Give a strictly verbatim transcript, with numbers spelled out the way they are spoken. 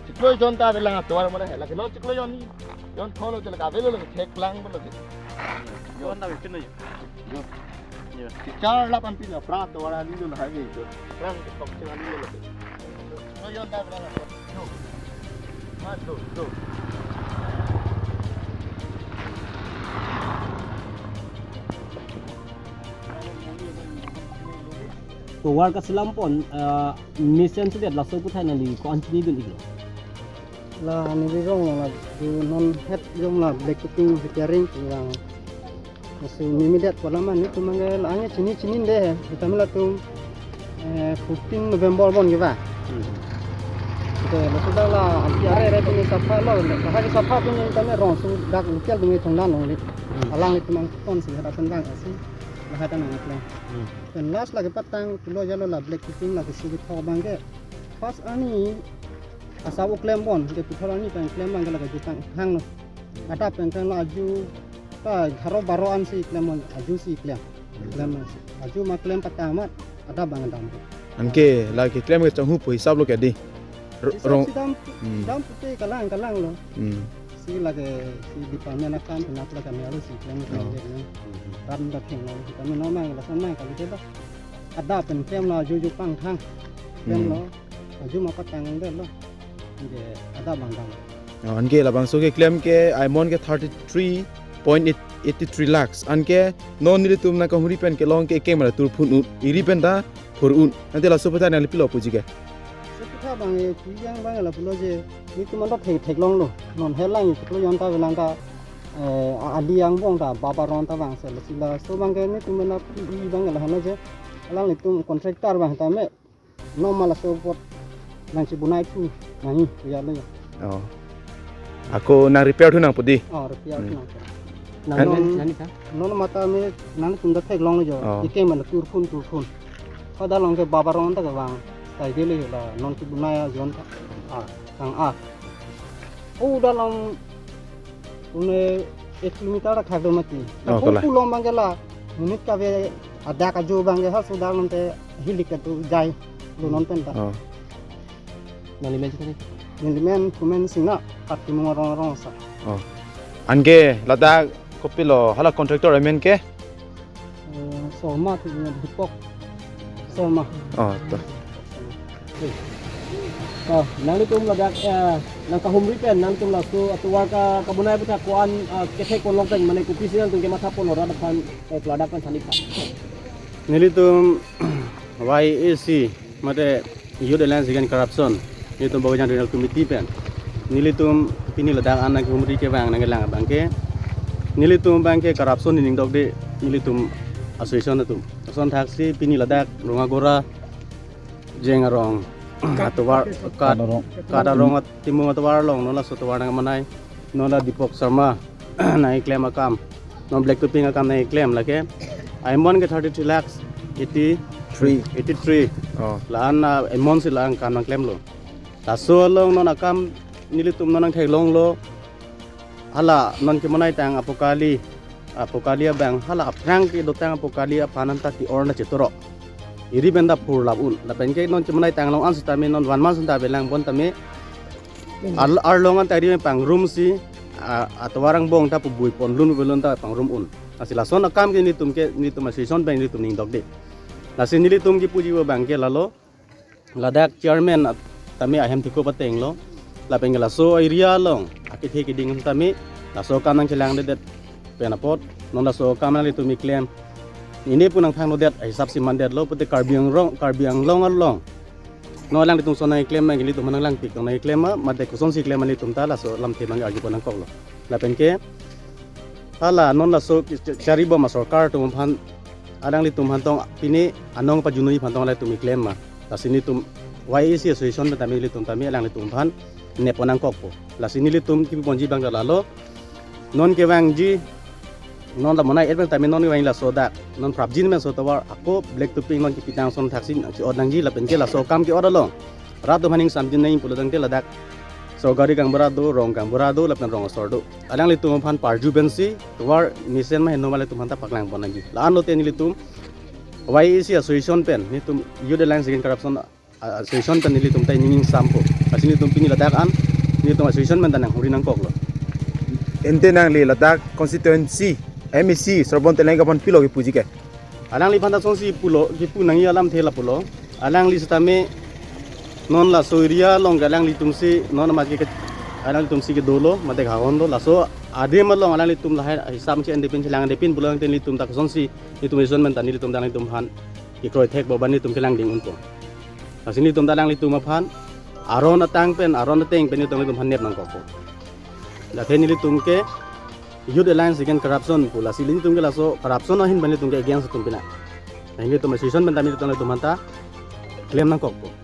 Chiklo jon ta avelang atovar mane hai. Lake non chiklo jon ni. Jon thon lo je lake avelo lake thek lang lo je. Jon ta bikin aja. Jon. Iya. Chichar lapan pin apra atovar ali lo hai je. Prang ketok ching ali lo lake. Chiklo jon ta avelang atovar. Yo. Mas lo, lo. Tovar kaselam pon, ah, mesensedet laso aputhak nangli ko-an chinidun iklo? La neli rong la, tu non het jong la black topping repairing pulang. Laso mimidet pu alam nelitum abang ke la-an ke chini chinine, sitame latum, eh, fourteen November bon ke ba. Hmm. Te laso dak la anti are are pini sapha lo, la ha ke sapha pini tame rong su dak ingkel dungi thongdan longle. Hmm. Alanglitum abang ton si hadapan abang asi, la hadapan nangkle. Hmm. Pen last lake patang pulo jalo la black topping lake si kethok abang ke. First arni asap oklem pon, ke puthot arni pen klem abang ke lake jutang hanglo. Adap pen klem lo aju ta gharo baro an si klem pon, aju si klem. Klem abang si. Aju ma klem patang amat adap abang dam. Anke lake klem ke chonghu pu hisap lo ke di. R-, Hisap rong. Si dam, Hmm. Dam pute kalang kalang lo. Hmm. Si lake si department akam penap lake kami harus si klem Oh. klem klem. Ram da theng lo, kami normal la sama kali ke ba. Adap pen klem lo aju ju pangthang. Klem Hmm. lo, aju ma patang delo. Anke adap abang dam. Oh, anke labangso keklem ke amount ke thirty three point eight three lakhs. Anke non nelitum nangkahumri pen kelong ke kemara turphun un. Iri pen ta phur un. Ante laso aputhak nangli pilo puji ke? Laso aputhak abang e, pu yang abang la pulo je. Nelitum anta thek theklonglo. Non helang chiklo jon ta avelang ka, eh, a-, ali angbong ta baba ron ta abang se la sila. So abang ke nelitum na pu abang la hana je. Alanglitum contractor abang tame. Normal laso apot nangchibunai thu nangji, ya lo ya. Oh. Ako nang repair thu nangpo di? Oh, repair Hmm. thu nangpo. Nang Kan non, nang ni ta? Non mata me nangtum ta theklonglo jo. Oh. Ike man turphun turphun. Pada along ke baba ron ta ke abang. Tai dele la non chibunai ajon ta. Ah, kang ah. Oh, dak along une ek kilometer ta khak do mati. Oh, Pu kola. Pulo abang ke la. Monit kave adak aju abang ke ha sudah nonte hilik ke tu jai. Lo non pen ta. Oh. Nangli men tadi? Neli men Kumen Singna, Kat Timung arong arong sa. Oh. Anke ladak kopilo hala contractor amen ke? Eh, Sharma tu, eh, Deepak Sharma. Oh, to. Oh, nanglitum ladak, eh, nangkahumri pen, nanglitum laso atovar ka, kabonai aputhak ko-an, eh, kethek pon long pen, mane kopisi nanglitum kematha pon lo rat aphan, eh, ladak pen thanipha. Nelitum Y A C, mate Youth Alliance Against Corruption, nelitum Bokajan Regional Committee pen. Nelitum pini ladak an nangkahumri kevang nangkelang abang ke. Nelitum abang ke corruption ning dok de nelitum association atum. Lason thaksi pini ladak Rongagora, Jeng arong, atovar, Kat, Kat arong. Kat arong at Timung atovar along, non laso atovar nangmanai, non la Deepak Sharma nangkeklem akam, non black topping akam nangkeklem lake. Amount ke thirty three lakhs eighty three. Three. Eighty three. Oh. La-an, ah, amount si la-an akam nangklemlo. Laso along non akam nelitum non nangtheklonglo. Hala non kemanai tang apo kali, apo kali abang hala aphrang kedotang apo kali aphan anta ke-or na chetoro. Iri pen ta phurlap un. Lapen ke non kemanai tang along an sitame non one month ta avelang bon tame. Ar-, arlong anta iri pangrum si, a, atovar angbong ta pubui ponlun belun ta pangrum un. Lasi lason akam ke nelitum ke, nelitum association pen nelitum ning dok de. Lasi nelitum kepuji abang ke lalo. Ladak chairman at-, tame ahem thiko patenglo. Lapen ke laso area along akethe keding tame laso akam nangchelangledet pen apot non laso akam nanglitum keklem. Ini pu nangthanglodet ahisap si mandetlo pute Karbi Anglong, Karbi Anglong along. Non alanglitum ason nangkeklem ma, nelitum nanglang tik nangkeklem ma, mate kosonsi klem ma nelitum ta laso lamthe abang arju pon nangkoklo. Lapen ke hala non laso ch-, charibom asorkar atum aphan alanglitum aphan tong pini anong pajunoi aphan tong alanglitum keklem ma. Lasi nelitum Y A C association pen tame nelitum tame alanglitum aphan nep pon nangkokpo. Lasi nelitum kepu ponji abang ta lalo. Non kevangji, non la monai et pen tame non kevang laso dak. Non prapjin men so tovar ako black topping non kepitang ason thaksi nang ke-ot nangji lapen ke laso akam ke-ot along. Rat atum aphan ingsamjin nangji pulo tangte ladak sorkari gaonbura do, rong gaonbura do, lapen rong asor do. Alanglitum aphan parju pensi, tovar mesen ma heno ma alanglitum aphan ta paklang pon nangji. La-an lote nelitum Y A C association pen, nelitum Youth Alliance Against Corruption a-, association pen nelitum ta ining ingsampo. Lasi nelitum pini ladak an nelitum association pen ta nanghuri nangkoklo. Ante nangli ladak constituency M A C Sarbon Teronpi aphan pilo kipuji ke? Alangliphan ta jongsi pulo, kipu nangji alamthe lapulo. Alangli sitame non laso area along ke alanglitum si non amat ke, alanglitumsi kedolo, mate hahonlo, laso adim along alanglitum lahai hisap si andepin chelang andepin pulo, tangte nelitum ta jongsi nelitum association pen ta nelitum ta alanglitum aphan kekroi thekpo, ba nelitum kelangding unpo. Lasi nelitum ta alanglitum aphan aron atang pen, aron ateng pen nelitum alanglitum aphan nep nangkokpo. Lasi nelitum ke Youth Alliance Against Corruption pu, lasi nelitum ke laso corruption ahin pen nelitum ke against atum pinang. Lasi nelitum association pen ta nelitum alanglitum aphan ta klem nangkokpo.